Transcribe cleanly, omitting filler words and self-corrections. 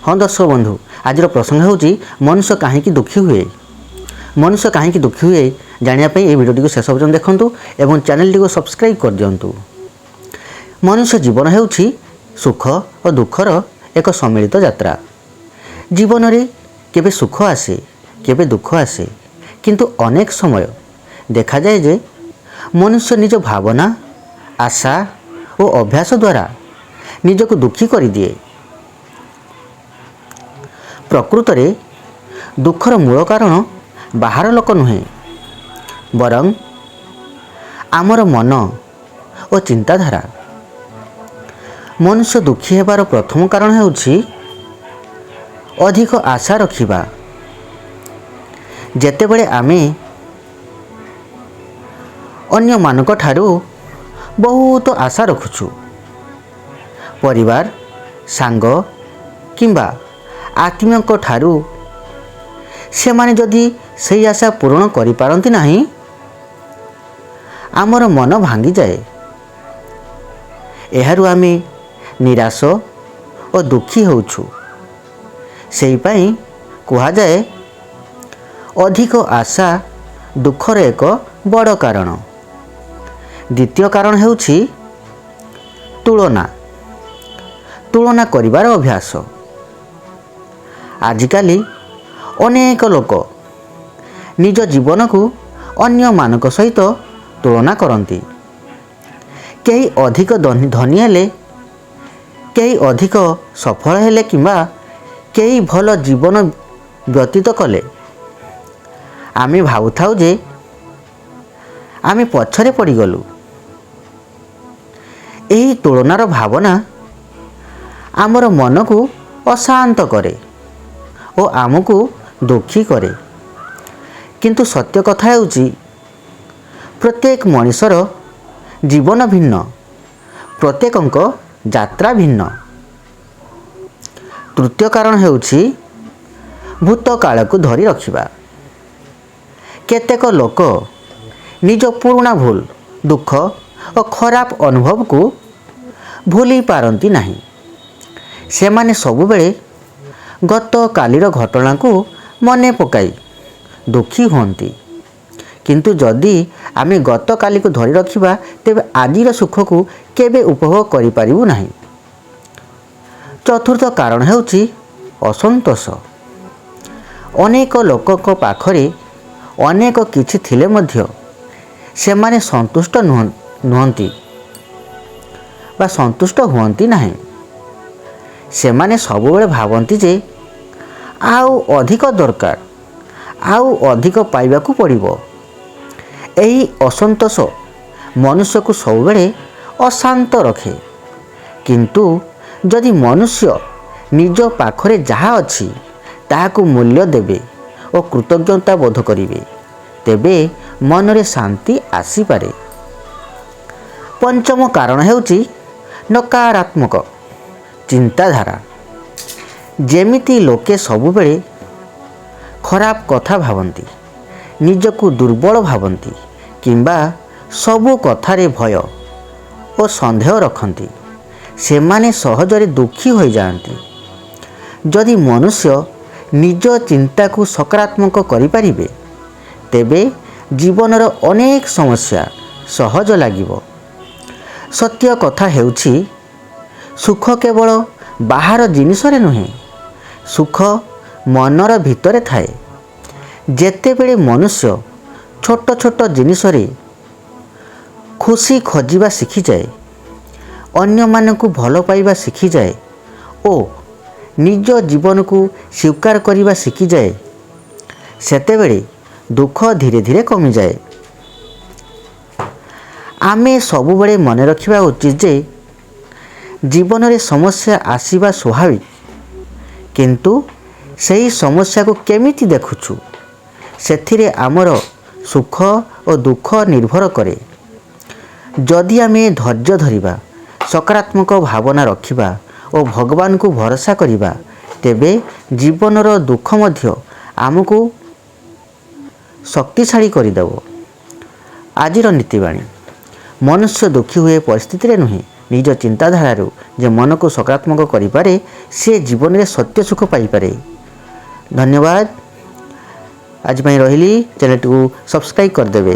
ହଁ ଦର୍ଶକ ବନ୍ଧୁ, ଆଜିର ପ୍ରସଙ୍ଗ ହେଉଛି ମନୁଷ୍ୟ କାହିଁକି ଦୁଃଖୀ ହୁଏ। ମନୁଷ୍ୟ କାହିଁକି ଦୁଃଖୀ ହୁଏ ଜାଣିବା ପାଇଁ ଏହି ଭିଡ଼ିଓଟିକୁ ଶେଷ ପର୍ଯ୍ୟନ୍ତ ଦେଖନ୍ତୁ ଏବଂ ଚ୍ୟାନେଲଟିକୁ ସବସ୍କ୍ରାଇବ୍ କରିଦିଅନ୍ତୁ। ମନୁଷ୍ୟ ଜୀବନ ହେଉଛି ସୁଖ ଓ ଦୁଃଖର ଏକ ସମ୍ମିଳିତ ଯାତ୍ରା। ଜୀବନରେ କେବେ ସୁଖ ଆସେ, କେବେ ଦୁଃଖ ଆସେ, କିନ୍ତୁ ଅନେକ ସମୟ ଦେଖାଯାଏ ଯେ ମନୁଷ୍ୟ ନିଜ ଭାବନା, ଆଶା ଓ ଅଭ୍ୟାସ ଦ୍ୱାରା ନିଜକୁ ଦୁଃଖୀ କରିଦିଏ। ପ୍ରକୃତରେ ଦୁଃଖର ମୂଳ କାରଣ ବାହାର ଲୋକ ନୁହେଁ, ବରଂ ଆମର ମନ ଓ ଚିନ୍ତାଧାରା। ମନୁଷ୍ୟ ଦୁଃଖୀ ହେବାର ପ୍ରଥମ କାରଣ ହେଉଛି ଅଧିକ ଆଶା ରଖିବା। ଯେତେବେଳେ ଆମେ ଅନ୍ୟମାନଙ୍କ ଠାରୁ ବହୁତ ଆଶା ରଖୁଛୁ, ପରିବାର, ସାଙ୍ଗ କିମ୍ବା ଆତ୍ମୀୟଙ୍କ ଠାରୁ, ସେମାନେ ଯଦି ସେହି ଆଶା ପୂରଣ କରିପାରନ୍ତି ନାହିଁ, ଆମର ମନ ଭାଙ୍ଗିଯାଏ। ଏହାରୁ ଆମେ ନିରାଶ ଓ ଦୁଃଖୀ ହେଉଛୁ। ସେଇପାଇଁ କୁହାଯାଏ, ଅଧିକ ଆଶା ଦୁଃଖର ଏକ ବଡ଼ କାରଣ। ଦ୍ୱିତୀୟ କାରଣ ହେଉଛି ତୁଳନା। ତୁଳନା କରିବାର ଅଭ୍ୟାସ। ଆଜିକାଲି ଅନେକ ଲୋକ ନିଜ ଜୀବନକୁ ଅନ୍ୟମାନଙ୍କ ସହିତ ତୁଳନା କରନ୍ତି। କେହି ଅଧିକ ଧନୀ ହେଲେ, କେହି ଅଧିକ ସଫଳ ହେଲେ କିମ୍ବା କେହି ଭଲ ଜୀବନ ବ୍ୟତୀତ କଲେ, ଆମେ ଭାବୁଥାଉ ଯେ ଆମେ ପଛରେ ପଡ଼ିଗଲୁ। ଏହି ତୁଳନାର ଭାବନା ଆମର ମନକୁ ଅଶାନ୍ତ କରେ ଓ ଆମକୁ ଦୁଃଖୀ କରେ। କିନ୍ତୁ ସତ୍ୟ କଥା ହେଉଛି, ପ୍ରତ୍ୟେକ ମଣିଷର ଜୀବନ ଭିନ୍ନ, ପ୍ରତ୍ୟେକଙ୍କ ଯାତ୍ରା ଭିନ୍ନ। ତୃତୀୟ କାରଣ ହେଉଛି ଭୂତକାଳକୁ ଧରି ରଖିବା। କେତେକ ଲୋକ ନିଜ ପୁରୁଣା ଭୁଲ, ଦୁଃଖ ଓ ଖରାପ ଅନୁଭବକୁ ଭୁଲି ପାରନ୍ତି ନାହିଁ। ସେମାନେ ସବୁବେଳେ ଗତକାଲିର ଘଟଣାକୁ ମନେ ପକାଇ ଦୁଃଖୀ ହୁଅନ୍ତି। କିନ୍ତୁ ଯଦି ଆମେ ଗତକାଲିକୁ ଧରି ରଖିବା, ତେବେ ଆଜିର ସୁଖକୁ କେବେ ଉପଭୋଗ କରିପାରିବୁ ନାହିଁ। ଚତୁର୍ଥ କାରଣ ହେଉଛି ଅସନ୍ତୋଷ। ଅନେକ ଲୋକଙ୍କ ପାଖରେ ଅନେକ କିଛି ଥିଲେ ମଧ୍ୟ ସେମାନେ ସନ୍ତୁଷ୍ଟ ନୁହନ୍ତି ବା ସନ୍ତୁଷ୍ଟ ହୁଅନ୍ତି ନାହିଁ। ସେମାନେ ସବୁବେଳେ ଭାବନ୍ତି ଯେ ଆଉ ଅଧିକ ଦରକାର, ଆଉ ଅଧିକ ପାଇବାକୁ ପଡ଼ିବ। ଏହି ଅସନ୍ତୋଷ ମନୁଷ୍ୟକୁ ସବୁବେଳେ ଅଶାନ୍ତ ରଖେ। କିନ୍ତୁ ଯଦି ମନୁଷ୍ୟ ନିଜ ପାଖରେ ଯାହା ଅଛି ତାହାକୁ ମୂଲ୍ୟ ଦେବେ ଓ କୃତଜ୍ଞତା ବୋଧ କରିବେ, ତେବେ ମନରେ ଶାନ୍ତି ଆସିପାରେ। ପଞ୍ଚମ କାରଣ ହେଉଛି ନକାରାତ୍ମକ ଚିନ୍ତାଧାରା। ଯେମିତି ଲୋକେ ସବୁବେଳେ ଖରାପ କଥା ଭାବନ୍ତି, ନିଜକୁ ଦୁର୍ବଳ ଭାବନ୍ତି କିମ୍ବା ସବୁ କଥାରେ ଭୟ ଓ ସନ୍ଦେହ ରଖନ୍ତି, ସେମାନେ ସହଜରେ ଦୁଃଖୀ ହୋଇଯାଆନ୍ତି। ଯଦି ମନୁଷ୍ୟ ନିଜ ଚିନ୍ତାକୁ ସକାରାତ୍ମକ କରିପାରିବେ, ତେବେ ଜୀବନର ଅନେକ ସମସ୍ୟା ସହଜ ଲାଗିବ। ସତ୍ୟ କଥା ହେଉଛି, ସୁଖ କେବଳ ବାହାର ଜିନିଷରେ ନୁହେଁ, ସୁଖ ମନର ଭିତରେ ଥାଏ। ଯେତେବେଳେ ମନୁଷ୍ୟ ଛୋଟ ଛୋଟ ଜିନିଷରେ ଖୁସି ଖୋଜିବା ଶିଖିଯାଏ, ଅନ୍ୟମାନଙ୍କୁ ଭଲ ପାଇବା ଶିଖିଯାଏ ଓ ନିଜ ଜୀବନକୁ ସ୍ୱୀକାର କରିବା ଶିଖିଯାଏ, ସେତେବେଳେ ଦୁଃଖ ଧୀରେ ଧୀରେ କମିଯାଏ। ଆମେ ସବୁବେଳେ ମନେ ରଖିବା ଉଚିତ ଯେ ଜୀବନରେ ସମସ୍ୟା ଆସିବା ସ୍ୱାଭାବିକ, କିନ୍ତୁ ସେହି ସମସ୍ୟାକୁ କେମିତି ଦେଖୁଛୁ, ସେଥିରେ ଆମର ସୁଖ ଓ ଦୁଃଖ ନିର୍ଭର କରେ। ଯଦି ଆମେ ଧୈର୍ଯ୍ୟ ଧରିବା, ସକାରାତ୍ମକ ଭାବନା ରଖିବା ଓ ଭଗବାନଙ୍କୁ ଭରସା କରିବା, ତେବେ ଜୀବନର ଦୁଃଖ ମଧ୍ୟ ଆମକୁ ଶକ୍ତିଶାଳୀ କରିଦେବ। ଆଜିର ନୀତିବାଣୀ: ମନୁଷ୍ୟ ଦୁଃଖୀ ହୁଏ ପରିସ୍ଥିତିରେ ନୁହେଁ, ନିଜ ଚିନ୍ତାଧାରାରୁ ଯେ ମନକୁ ସକାରାତ୍ମକ କରିପାରେ, ସେ ଜୀବନରେ ସତ୍ୟ ସୁଖ ପାଇପାରେ। ଧନ୍ୟବାଦ। ଆଜି ପାଇଁ ରହିଲି। ଚ୍ୟାନେଲଟିକୁ ସବସ୍କ୍ରାଇବ୍ କରିଦେବେ।